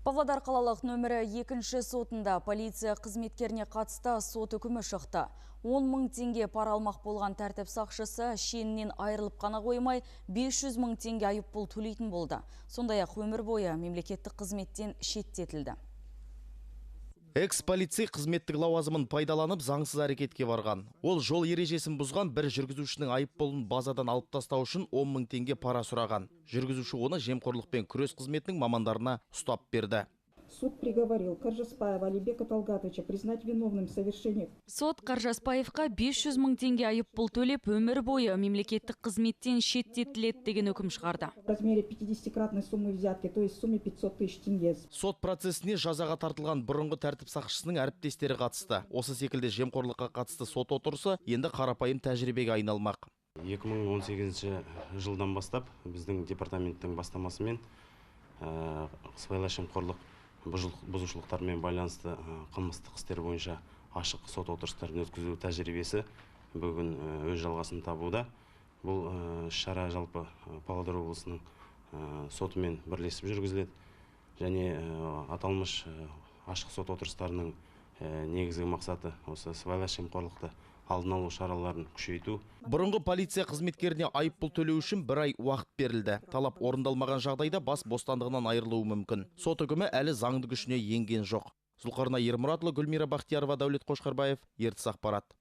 Павлодар қалалық нөмірі 2-ші сотында полиция қызметкеріне қатысты сот үкімі шықты. 10 мың теңге пара алмақ болған тәртіп сақшысы шенінен айырылып қана қоймай, 500 мың теңге айыппұл төлейтін болды. Сондай-ақ өмір бойы мемлекеттік қызметтен шеттетілді. Экс-полицей қызметтік лауазымын пайдаланып, заңсыз әрекетке барған. Ол жол ережесін бұзған бір жүргізушінің айыппұлын базадан алып тастау үшін 10 мың теңге пара сұраған. Жүргізуші оны жемқорлықпен күрес қызметінің мамандарына ұстап берді. Суд приговорил Каржаспаева Алибека Талгатовича признать виновным в совершении Сот Қаржаспаевқа 500 мың теңге айыппұл төлеп, өмір бойы мемлекеттік қызметтен шеттетіледі деген үкім шығарды. В размере 50-кратной суммы взятки, то есть в сумме 500 тысяч тенге. Сот процесіне жазаға тартылған бұрынғы тәртіп сақшысының әріптестері қатысты. Осы секілді жемқорлыққа қатысты сот отырысы енді қарапайым тәжірибеге айналмақ. 2018 жылдан бастап біздің департаменттің бастамасымен сыбайлас жемқорлық бұзушылықтармен байланысты қылмыстық істер бойынша ашық сот отырыстарын өткізу тәжірибесі бүгін өз жалғасын табуда. Бұл іс шара жалпы Павлодар облысының сотымен бірлесіп жүргізіледі және аталмыш ашық сот отырыстарының негізгі мақсаты — осы сыбайлас жемқорлықты алдын алу шараларын күшейту. Бұрынғы полиция қызметкеріне айыппұл төлеу үшін бір ай уақыт берілді. Талап орындалмаған жағдайда бас бостандығынан айырылуы мүмкін. Сот үкімі әлі заңды күшіне енген жоқ. Зұлқарнай Ермұратұлы, Гүлмира Бақтиярова, Дәулет Қошқарбаев, Ертіс ақпарат.